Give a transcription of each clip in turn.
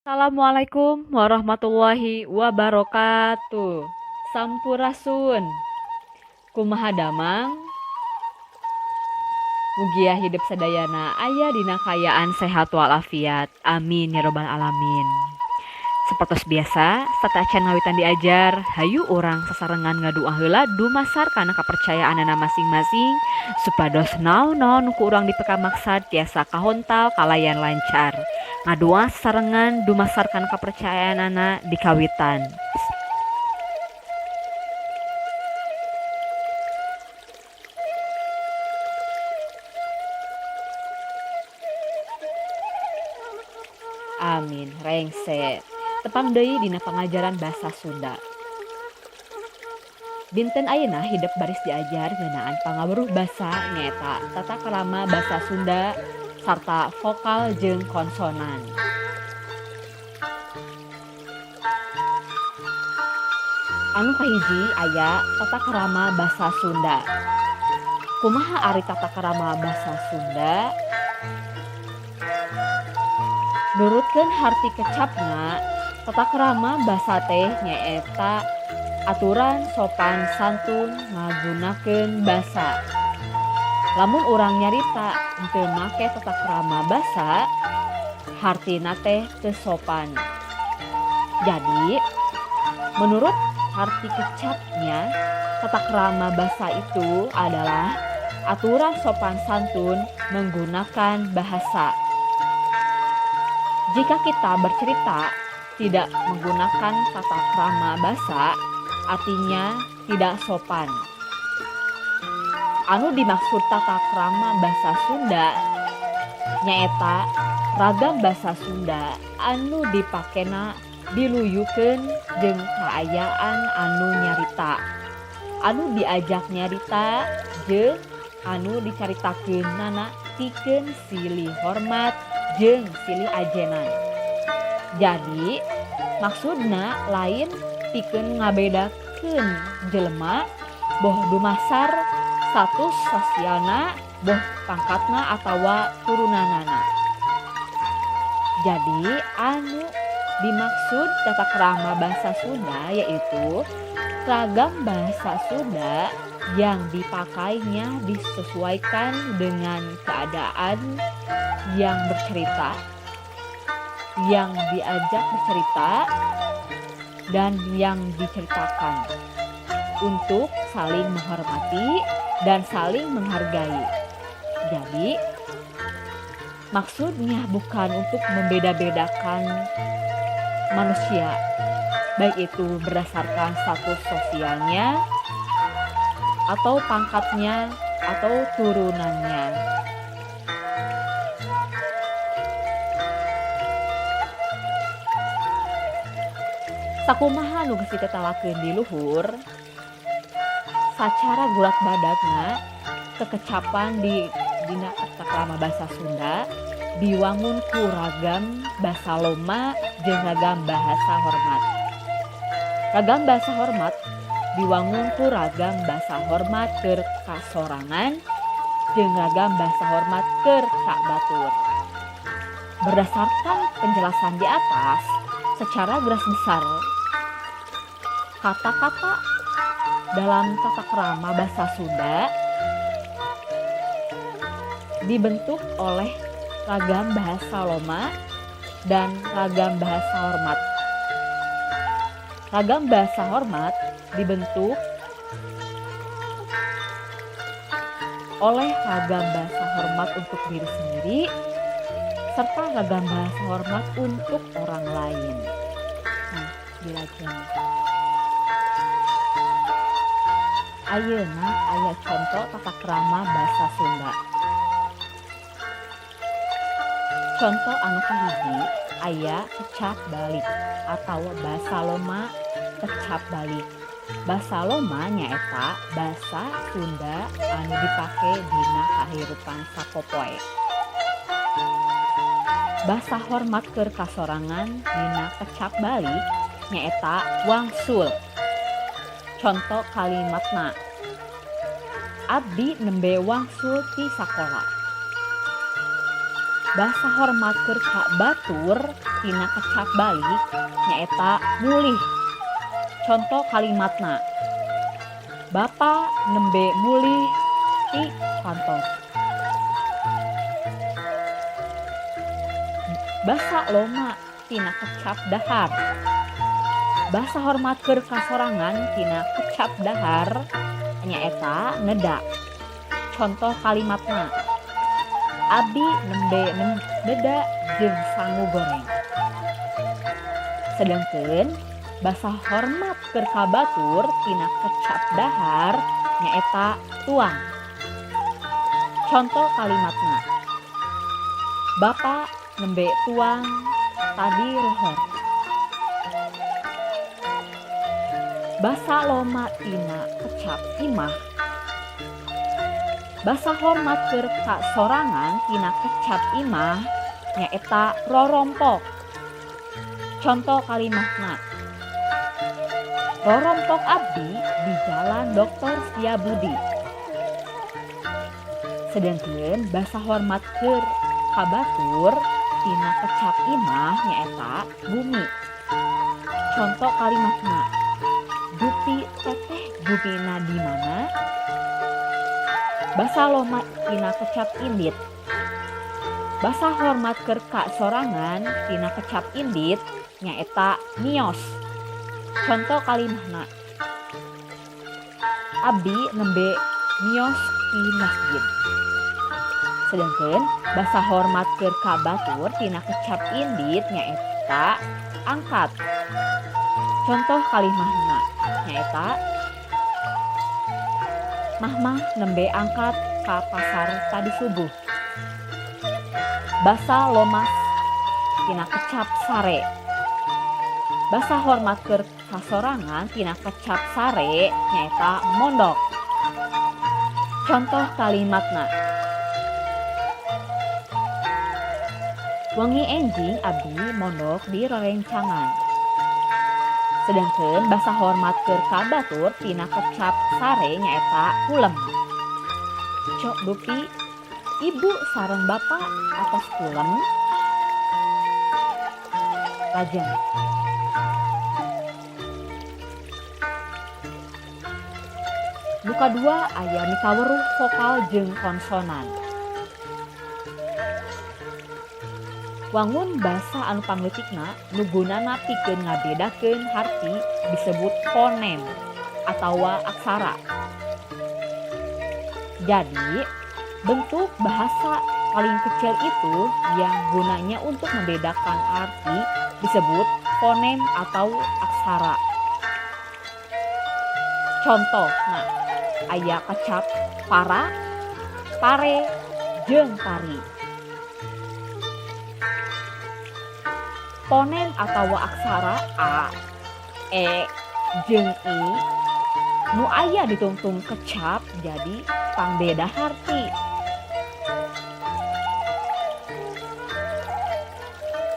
Assalamualaikum warahmatullahi wabarakatuh. Sampurasun. Kumaha damang? Mugia hidep sadayana aya dina kaayaan sehat walafiat. Amin ya robbal alamin. Sapertos biasa, sateuacan ngawitan diajar, hayu urang sasarengan ngadua heula dumasar kana kapercayaanana masing-masing supados naon-naon nu ku urang dipikamaksad tiasa kahontal kalayan lancar. Ngadua sasarengan dumasar kana kapercayaanana dikawitan. Amin. Rengse. Tepang deui dina pangajaran basa Sunda. Dinten ayeuna hidep baris diajar ngeunaan pangaweruh basa nyaeta tata krama basa Sunda sarta vokal jeung konsonan. Anu kahiji aya tata krama basa Sunda. Kumaha ari tata krama basa Sunda? Nurutkeun harti kecapna, tata krama basa teh nyaeta aturan sopan santun ngagunakeun basa. Lamun urang nyarita henteu make tata krama basa, hartina teh teu sopan. Jadi, menurut arti kecapnya, tata krama basa itu adalah aturan sopan santun menggunakan bahasa. Jika kita bercerita tidak menggunakan tata krama basa, artinya tidak sopan. Anu dimaksud tata krama basa Sunda nyaeta ragam basa Sunda anu dipakena diluyukeun jeung kaayaan anu nyarita, anu diajak nyarita jeung anu dicaritakeunana pikeun silih hormat jeung silih ajenan. Jadi maksudna lain pikeun ngabedakeun jelema boh dumasar status sosialna, boh pangkatna atawa turunanana. Jadi anu dimaksud tata krama bahasa Sunda yaitu ragam bahasa Sunda yang dipakainya disesuaikan dengan keadaan yang bercerita, yang diajak bercerita, dan yang diceritakan untuk saling menghormati dan saling menghargai. Jadi, maksudnya bukan untuk membeda-bedakan manusia, baik itu berdasarkan status sosialnya, atau pangkatnya, atau turunannya. Sakumaha nu geus ditetelakeun di luhur, sacara gurat badagna kekecapan di dina tata krama basa Sunda diwangun ku ragam basa loma jeung ragam bahasa hormat. Ragam bahasa hormat diwangun ku ragam basa hormat keur kasorangan jeung ragam bahasa hormat keur ka batur. Berdasarkan penjelasan di atas, secara garis besar kata-kata dalam tata krama bahasa Sunda dibentuk oleh ragam bahasa loma dan ragam bahasa hormat. Ragam bahasa hormat dibentuk oleh ragam bahasa hormat untuk diri sendiri serta ragam bahasa hormat untuk orang lain. Nah, dilajeng. Ayeuna aya conto tata krama basa Sunda. Conto anu kahiji aya kecap balik atawa basa loma kecap balik. Basa loma nyaeta basa Sunda anu dipake dina kahirupan sapopoe. Basa hormat keur kasorangan dina kecap balik nyaeta wangsul. Conto kalimatna, abdi nembe wangsul ti sakola. Basa hormat keur ka batur tina kecap balik nyaeta mulih. Conto kalimatna, Bapa nembe mulih ti kantor. Basa loma tina kecap dahar. Basa hormat keur kasorangan tina kecap dahar nyaeta neda. Contoh kalimatna, Abdi nembe neda jeung sangu goreng. Sedangkeun basa hormat keur ka batur tina kecap dahar nyaeta tuang. Contoh kalimatna, Bapa nembe tuang tadi lohor. Basa loma tina kecap imah. Basa hormat keur ka sorangan tina kecap imah nyaeta rorompok. Contoh kalimatna, rorompok abdi di Jalan Dr. Setiabudi. Sedangkeun basa hormat keur ka batur tina kecap imah nyaeta bumi. Contoh kalimatna, Dupi teteh bumina di mana? Basa loma tina kecap indit. Basa hormat keur ka sorangan tina kecap indit nyaeta mios. Contoh kalimatna, Abdi nembe mios di masjid. Sedangkeun basa hormat keur ka batur tina kecap indit nyaeta angkat. Contoh kalimatna nyaeta Mahmah nembe angkat ka pasar tadi subuh. Basa lomas tina kecap sare. Basa hormat keur kasorangan tina kecap sare nyaeta mondok. Contoh kalimatna, wengi enjing abdi mondok di rerencangan. Sedangkeun basa hormat keur ka batur tina kecap sare nyaeta kulem. Cok dupi ibu sareng bapa atas kulem lajeng. Nu kadua aya mikaweruh vokal jeung konsonan. Wangun basa anu pangleutikna nu gunana pikeun ngabedakeun harti disebut fonem atawa aksara. Jadi, bentuk bahasa paling kecil itu yang gunanya untuk membedakan arti disebut fonem atau aksara. Contoh, nah, aya kecap para, pare, jeung pari. Fonem atau aksara a, e, jeung i nu aya ditungtung kecap jadi pangbeda harti.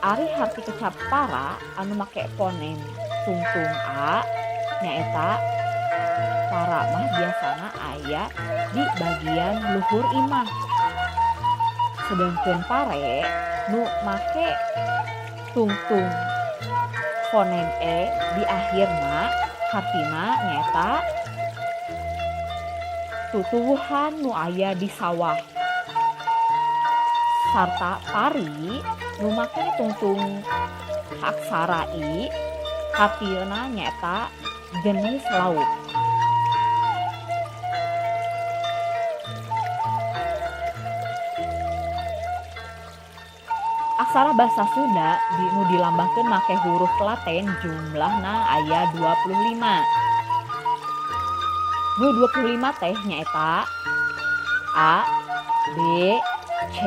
Ari harti kecap para anu make fonem tungtung a nyaeta para mah biasana aya di bagian luhur imah. Sedangkeun pare nu make tungtung fonem e di akhirna hartina nyaeta tutuwuhan nu aya di sawah. Sarta pari nu make tungtung aksara i hartina nyaeta jenis lauk. Aksara basa Sunda nu dilambangkeun make huruf Latin jumlahna aya 25. Nu 25 teh nyaeta A, B, C,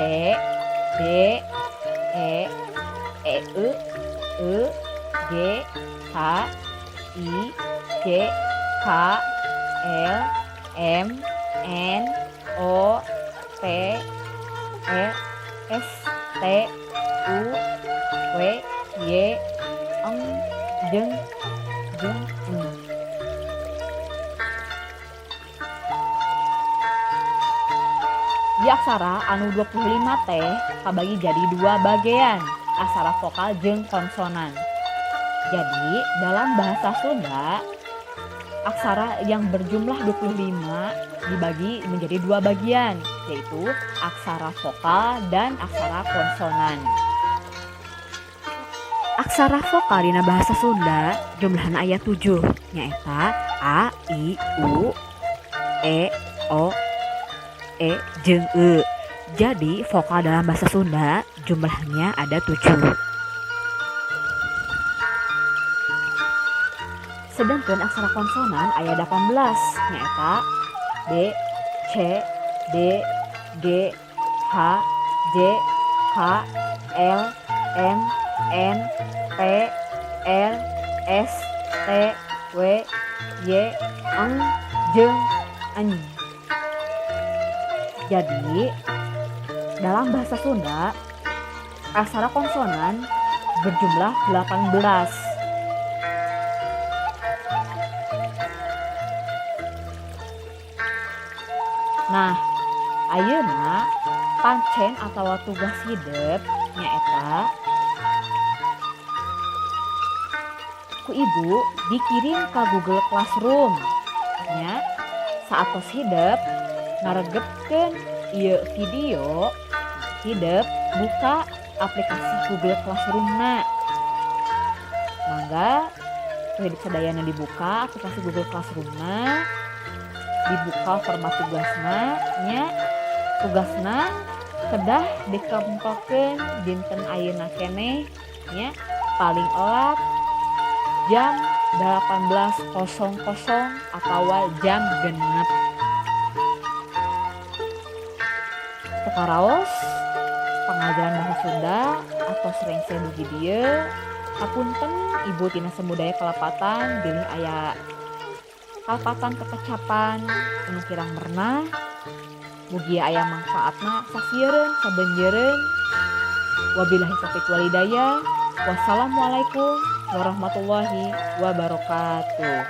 D, E, E, E, E, G, H, I, J, K, L, M, N, O, P, E, S, T, U, W, Y, N, jeung N. Di aksara anu 25 teh kabagi jadi dua bagian. Aksara vokal jeung konsonan. Jadi dalam bahasa Sunda aksara yang berjumlah 25 dibagi menjadi dua bagian, yaitu aksara vokal dan aksara konsonan. Aksara vokal dina bahasa Sunda jumlahna aya 7, nyaeta A, I, U, E, O, E, jeung E. Jadi vokal dalam bahasa Sunda jumlahnya ada 7. Sedangkan aksara konsonan aya 18, nyaeta B, C, D, G, H, J, K, L, M, N, P, R, S, T, W, Y, Eng, jeung N. Jadi dalam bahasa Sunda aksara konsonan berjumlah 18. Nah, ayeuna pancen atawa tugas hidep nyaeta ku ibu dikirim ke Google Classroom nya. Saatos hidep ngaregepkeun ieu video, hidep buka aplikasi Google Classroom-na. Mangga ku hidep sadayana dibuka aplikasi Google Classroom-na, dibuka format tugasna nya. Tugasna kedah dikempelkeun dinten ayeuna keneh nya, paling elat jam 18.00 atawa jam 6. Teu karaos pangajaran bahasa Sunda atos rengse dugi dieu. Hapunten ibu tina samudaya kalepatan, bilih aya kalepatan kekecapan anu kirang merenah. Mugia aya mangfaatna sasiereun sabenjeureun. Wabillahi taufiq walhidayah. Wassalamualaikum warahmatullahi wabarakatuh.